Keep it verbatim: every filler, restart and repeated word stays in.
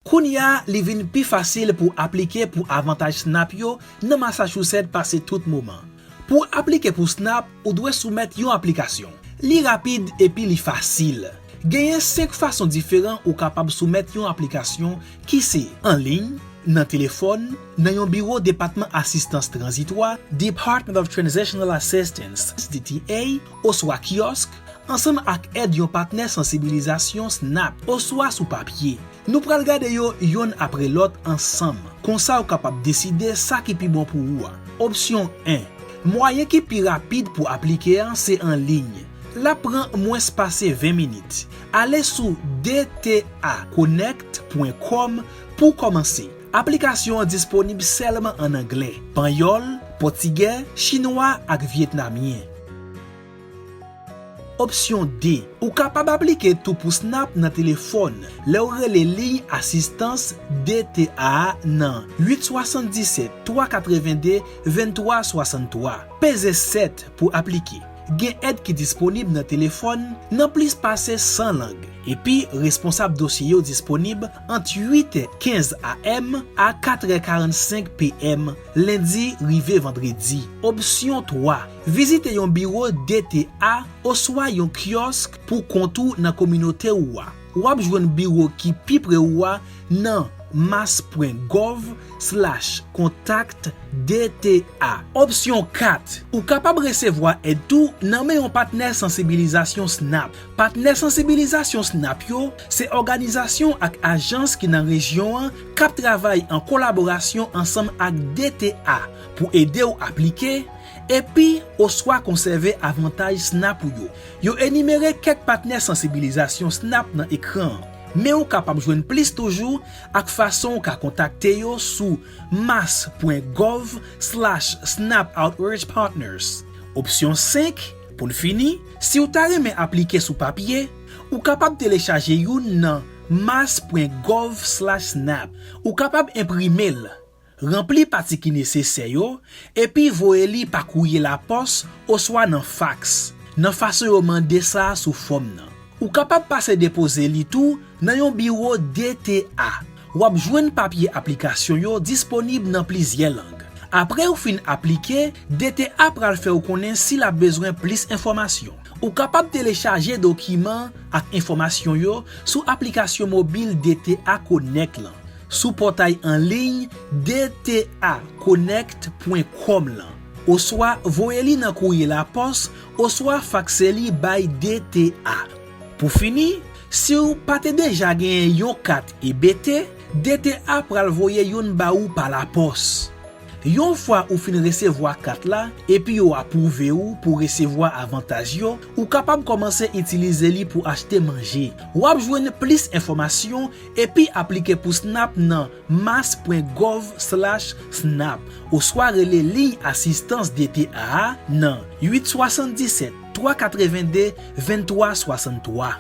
Kounye a, li vin pi fasil pou w aplike pou avantaj SNAP yo nan Massachusetts pase tout moman. Pou w aplike pou SNAP, ou dwe soumèt yon aplikasyon. Li rapid epi li fasil. Genyen senk fason diferan ou kapab soumèt yon aplikasyon ki se anliy, nan telefòn, nan yon biwo Depatman Asistans Tranzitwa, Department of Transitional Assistance, D T A, oswa kyòsk, ansanm ak èd yon patnè sansibilizasyon SNAP, oswa sou papye. Nou pral gade yo yonn apre lòt ansanm. Konsa w kapab deside sa ki pi bon pou ou a. Opsyon en. Mwayen ki pi rapid pou aplike a se anliy. L ap pran mwens pase ven minit. Ale sou D T A connect pwen com pou w kòmanse. Aplikasyon an disponib sèlman ann anglè, panyòl, pòtigè, chinwa ak vyetnamyen. Opsyon de. Ou kapab aplike tou pou SNAP nan telefòn lè w rele liy asistans D T A a nan uit swasanndisèt twa katrevenndde venntwa swasanntwa. Peze sèt pou aplike. Gen èd ki disponib nan telefòn nan plis pase san lang, epi responsab dosye yo disponib ant uit è kenz A M a kat è karannsenk P M, lendi rive vandredi. Opsyon twa. Vizite yon biwo D T A oswa yon kyòsk pou kont ou nan kominote ou a. W ap jwenn biwo ki pi pre ou a nan mass pwen gov slash contact D T A. Opsyon kat. Ou kapab resevwa èd tou nan men yon patnè sansibilizasyon SNAP. Patnè sansibilizasyon SNAP yo se òganizasyon ak ajans ki nan rejyon an k ap travay an kolaborasyon ansanm ak D T A pou ede w aplike epi oswa konsève avantaj SNAP ou yo. Yo enimere kèk patnè sansibilizasyon SNAP nan ekran an, men ou kapab jwenn plis toujou ak fason w ka kontakte yo sou mass pwen gov slash snap outreach partners. Opsyon senk. Pou n fini, si w ta renmen aplike sou papye, ou kapab telechaje youn nan mass pwen gov slash snap. Ou kapab enprime l, ranpli pati ki nesesè yo, epi voye li pa kourye lapòs oswa nan faks, nan fason yo mande sa a sou fòm nan. Ou kapab pase depoze li tou nan yon biwo D T A. W ap jwenn papye aplikasyon yo disponib nan plizyè lang. Apre w fin aplike, D T A pral fè w konnen si l ap bezwen plis enfòmasyon. Ou kapab telechaje dokiman ak enfòmasyon yo sou aplikasyon mobil D T A Connect lan, sou pòtay anliy D T A connect pwen com lan, oswa voye li nan kourye lapòs, oswa fakse li bay D T A. Pou fini, si w pa te deja genyen yon kat E B T, D T A pral voye youn ba ou pa lapòs. Yon fwa ou fin resevwa kat la epi yo apwouve w pou resevwa avantaj yo, ou kapab kòmanse itilize li pou achte manje. W ap jwenn plis enfòmasyon epi aplike pou snap nan mass pwen gov slash snap, oswa rele liy asistans D T A a nan uit swasanndisèt twa katrevenndde venntwa swasanntwa.